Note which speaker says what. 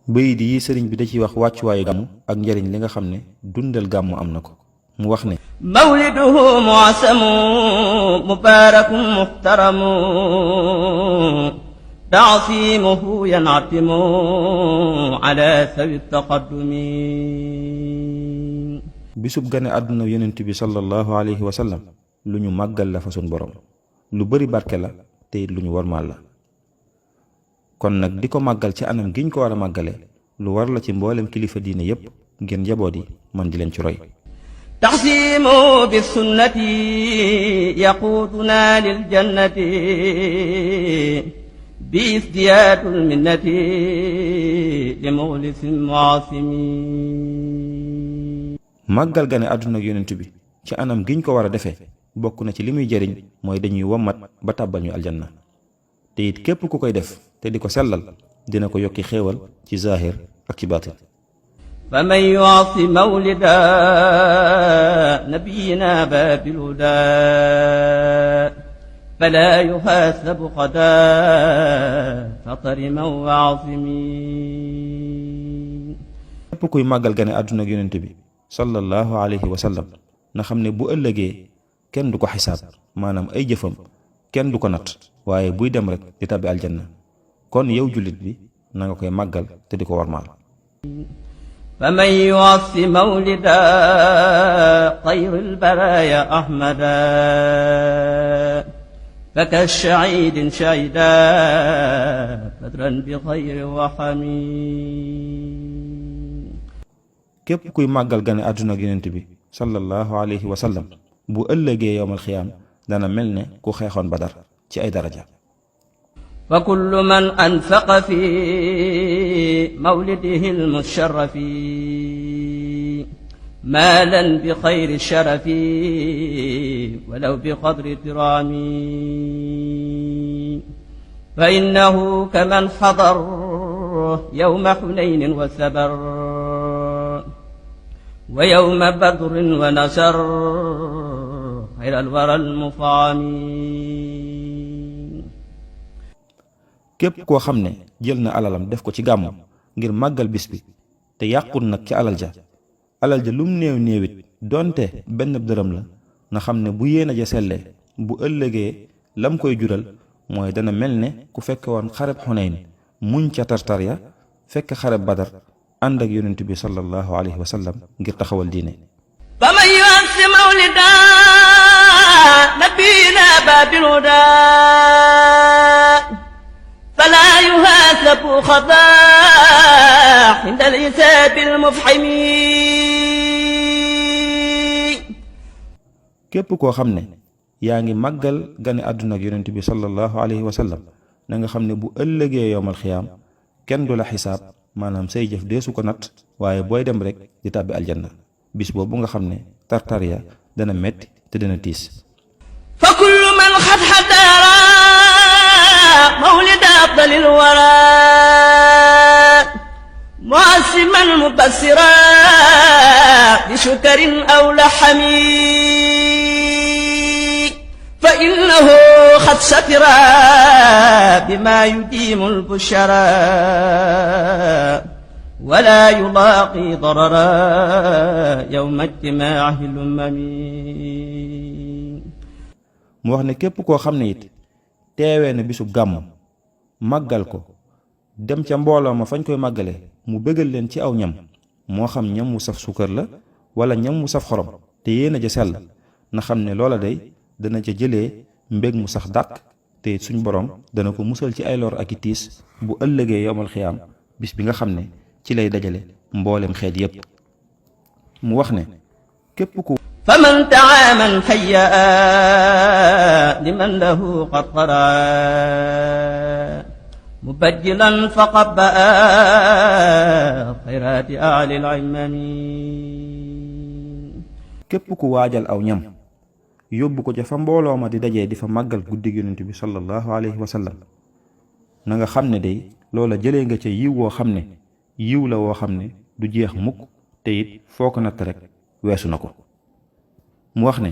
Speaker 1: bayit yi sëriñ bi da ciy wax wàccuwaayu gàmmu ak njariñ li nga xam ne dundal gàmmu am na ko. mu wax ne
Speaker 2: mawliduhu mu'asamu mubarakun muhtaramu ta'simuhu yan'atimu ala sawi taqaddumi.
Speaker 1: bisub gane àdduna yonent bi sallallahu alayhi wa sallam lu ñu màggal la fa sun borom, lu bari barke la te it lu ñu warmaal la. kon nag di ko màggal ci anam giñ ko war a màggale lu war la ci mboolem kilifa diine yépp ngeen njaboot yi man di leen ci roy.
Speaker 2: taxsimu bi sunnati yaquduna lil jannati bi isdiyaadul minnati li muxlisin muasimi.
Speaker 1: màggal gane àdduna ak yonent bi ci anam giñ ko war a defee bokk na ci li muy jëriñ mooy dañuy wommat ba tàbbal ñu aljanna, te it képp ku koy def te di ko sellal dina ko yokki xéewal ci zaahir ak ci baatin.
Speaker 2: faman yu'asi mawlida nabiyina babil huda fala yuhasabu qada fatariman wa asimi.
Speaker 1: képp kuy màggal gane àdduna ak yonent bi sallallahu alayhi wa sallam na xam ne bu ëllëgee kenn du ko xisaab, maanaam ay jëfam kenn du ko natt, waaye buy dem rek di tabbi aljanna. kon yow jullit bi na nga koy màggal te di ko warmaal.
Speaker 2: faman yu'assi mawlida xayril baraaya ahmada faka shahiidin shahida badran bi xayri waxami.
Speaker 1: képp kuy màggal gane àdduna ak yonent bi sallallahu alayhi wa sallam bu ëllëgee yowmal xiyaam dana mel ne ku xeexoon badar ci ay daraja.
Speaker 2: fa kullu man anfaqa fi mawlidihi almusharrafi maalan bi xayri sharafi walaw bi qadri tiraami fa innahu kaman xadar yawma xunaynin wa sabar wa yawma badrin wa nasar xayral waral mufaami.
Speaker 1: képp koo xam ne jël na alalam def ko ci gàmmu ngir màggal bis bi te yàqul nag ci alal ja lum néew néewit donte benn dërëm la na xam ne bu yéene ja sellee bu ëllëgee lam koy jural mooy dana mel ne ku fekke woon xareb xunayn muñ ca tartar ya fekk xareb badar ànd ak yonent bi sallallahu alayhi wa sallam ngir taxawal diine.
Speaker 2: faman yu'assi mawlida nabiyina babil huda fala yuhasabu xadaa inda al-hisaabi al-mufhimi.
Speaker 1: képp koo xam ne yaa ngi màggal gane àdduna ak yonent bi sallallahu alayhi wa sallam na nga xam ne bu ëllëgee yowmal xiyaam kenn du la xisaab, maanaam say jëf deesu ko natt, waaye booy dem rek di tàbbi aljanna. bis boobu nga xam ne tartariya dana metti te dana tiis.
Speaker 2: fa kullu man xad xadara mawlida afdalil wara mu'assiman mubassira bi shukrin aw lahami fa innahu xad satira bima yudimu al-bushara wala yulaaqi darara yawma ijtimaa'i al-umami.
Speaker 1: mu wax ne képp koo xam ne it teewee na bisub gàmm màggal ko dem ca mbooloo ma fañ koy màggale mu bëggal leen ci aw ñam, moo xam ñam wu saf suukar la wala ñam wu saf xorom, te yéen a ja sell na xam ne loola day dana ca jëlee mbég mu sax dàq, te suñ borom dana ko musal ci ay lor ak i tiis bu ëllëgee yowmal xiyaam, bis bi nga xam ne ci lay dajale mboolem xeet yépp. mu wax ne képp ku
Speaker 2: faman taaman hayya liman lahu qad qara mubajjilan faqabba'a xayraati ahli al-imami.
Speaker 1: képp ku waajal aw ñam yóbbu ko ca fa mbooloo ma di dajee di fa màggal guddig yonent bi sallallahu alayhi wa sallam na nga xam ne day loola jëlee nga ca yiw woo xam ne yiw la woo xam ne du jeex mukk, te it foo ko natt rek weesu na ko. mu wax ne